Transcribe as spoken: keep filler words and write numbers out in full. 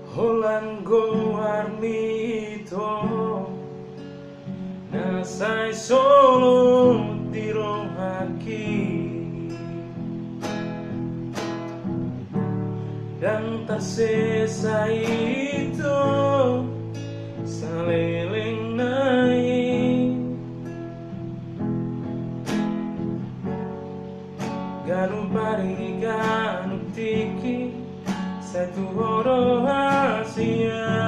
Holan goarmi ito na sai solot di rohangki. Ndang tarsesa ito saleleng nai. Ganup ari ganup tingki sai tu ho do hasian.